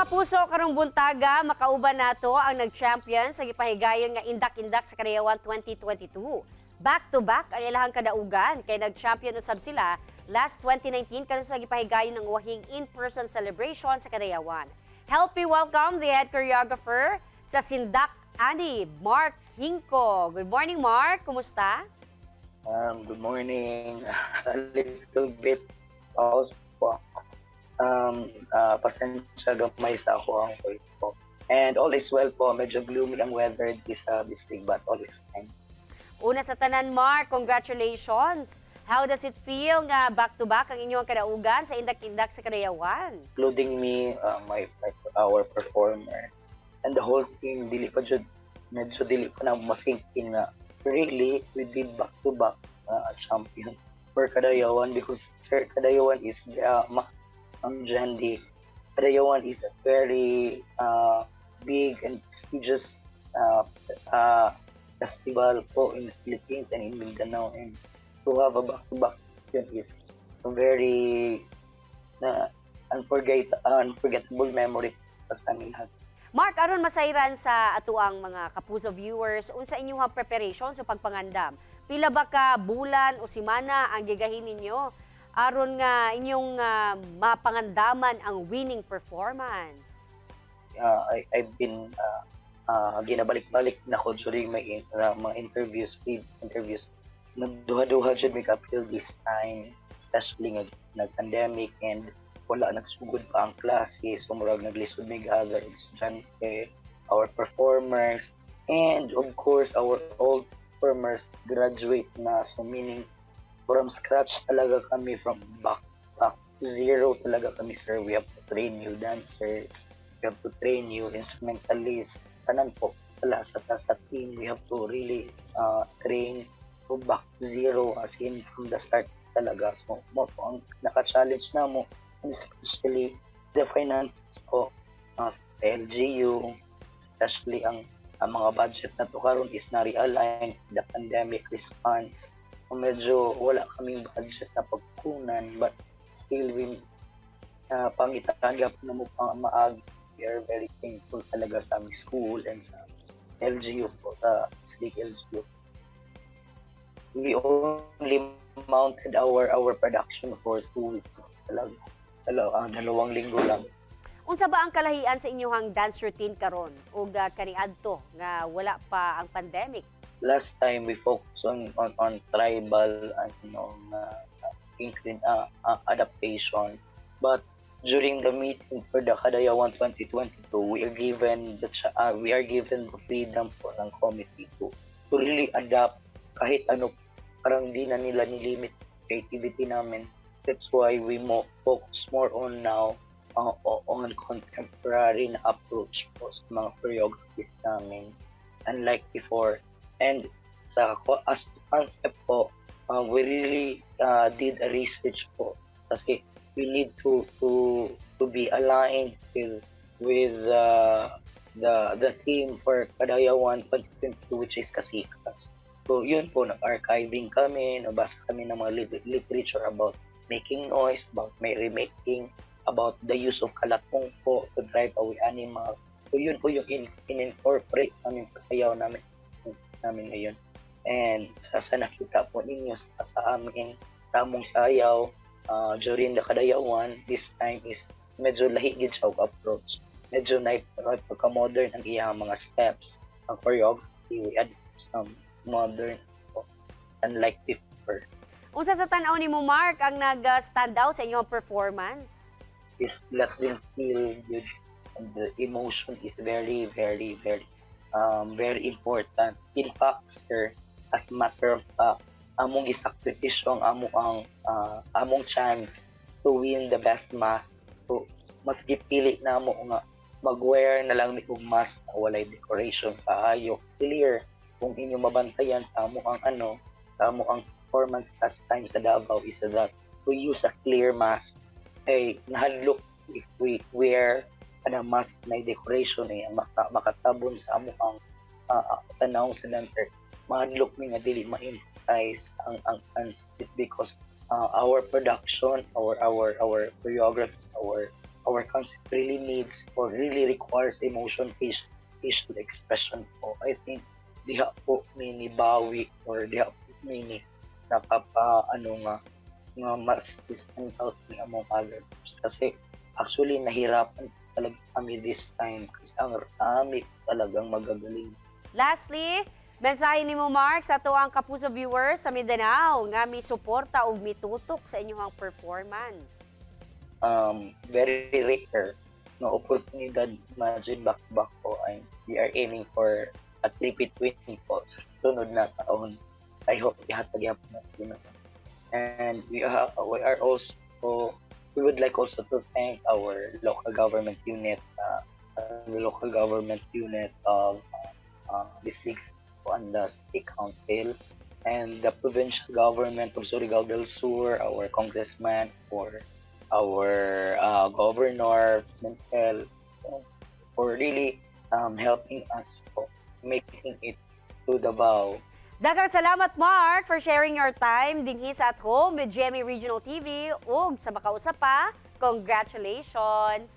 Kapuso, karong buntaga, makauban nato ang nag-champion sa gipahigayon nga Indak-Indak sa Kadayawan 2022. Back to back ang ilahang kadaugan kay nag-champion usab sila last 2019 karon sa gipahigayon ng wahing in-person celebration sa Kadayawan. Help me welcome the head choreographer sa Sindak Ani, Mark Hinko. Good morning, Mark. Kumusta? Good morning. A little bit pause po. Pasensya gamay sa akoang voice po. And all is well po. Medyo gloomy ang weather this week, but all is fine. Una sa tanan, Mark, congratulations! How does it feel nga back-to-back ang inyong kadaugan sa Indak-Indak sa Kadayawan? Including me, my our performers, and the whole team, dili pa jud, medyo dili pa na ma-sink in nga really, we did back-to-back champion for Kadayawan because, sir, Kadayawan is, Ma'am Jandy, Kadayawan is a very big and prestigious festival po in the Philippines and in Mindanao, and to have a back-to-back yun is a very na unforgettable memory pa sa amin lahat. Mark, aron masayran sa atuang mga Kapuso viewers, unsa inyong preparation sa pagpangandam? Pila ba ka bulan o simana ang gigahin ninyo aron nga inyong mapangandaman ang winning performance? I've been ginabalik-balik na ko during my mga interviews, previous interviews. Nagduha-duha jud mi appeal this time, especially nga nag-pandemic and wala nagsugod pa ang klase, so murag naglisod mig other estudyante, our performers, and of course our old performers graduate na, so meaning from scratch talaga kami, from back to zero talaga kami, sir. We have to train new dancers, we have to train new instrumentalists, tanan po wala sa team. We have to really train to back to zero, as in from the start talaga. So mao po ang naka-challenge namo, especially the finances po sa LGU, especially ang mga budget na to karon is na realign the pandemic response. So medyo wala kaming budget na pagkunan, but still we pangitaan gyapon namo pa maagi. We are very thankful talaga sa aming school and sa LGU po, sa Bislig LGU. We only mounted our production for 2 weeks talaga. 2 linggo lang. Unsa ba ang kalahian sa inyong dance routine karon ug kaniadto nga wala pa ang pandemic? Last time we focus on tribal ano adaptation, but during the meeting for the Kadayawan 2022, we are given the freedom po ng committee to really adapt kahit ano. Parang di na nila nilimit creativity namin. That's why we mo focus more on now on contemporary na approach po sa mga choreographies namin, unlike before. And sa as to concept po, we really did a research po kasi we need to be aligned with the theme for Kadayawan 2022, which is Kasikas. So yun po, nag-archiving kami, nabasa kami ng mga literature about making noise, about merrymaking, about the use of kalatong po to drive away animal. So yun po yung in-incorporate namin sa sayaw namin ngayon. And sa nakita po ninyo sa aming tamong sayaw during the Kadayawan, this time is medyo lahi gid siya og approach. Medyo na pagka-modern ang iyang mga steps. Ang choreography, we add some modern po, unlike before. Unsa sa tan-aw nimo, Mark, ang nag-stand out sa inyong performance? Is let them feel good, and the emotion is very, very, very very important. In fact, sir, as a matter of fact, among isakripisyo ang amo ang among chance to win the best mask. So mas gipili namo nga mag-wear na lang mi og mask na walay decoration kaayo, clear. Kung inyo mabantayan sa amo ang ano sa amo ang performance last time sa Davao is that we use a clear mask ay nahadlok if we wear ana mask na decoration eh makatabon sa amo ang sa naong sa dancer, mahadlok mi nga dili ma-emphasize ang concept because our production, our choreography, our Our concept really needs or really requires emotion, facial expression po. I think diha po mi nibawi or diha po mi ni nakapa ano nga mas stand out ni among other groups kasi actually nahirapan talaga kami this time kasi ang rami talagang magagaling. Lastly, mensahe nimo, Mark, sa atuang Kapuso viewers sa Mindanao nga mi suporta ug mitutok sa inyong performance. Very rare no oportunidad. Imagine, back to back po ay we are aiming for a three-peat win po sa sunod na taon. I hope ihatag gyapon na Ginoo. And we are also we would like also to thank our local government unit, the local government unit of Bislig and the city council and the provincial government of Surigao del Sur, our congressman or our governor Mentel, for really helping us po, making it to Davao. Daghang salamat, Mark, for sharing your time dinhi sa At Home with GMA Regional TV ug sa makausap pa. Congratulations!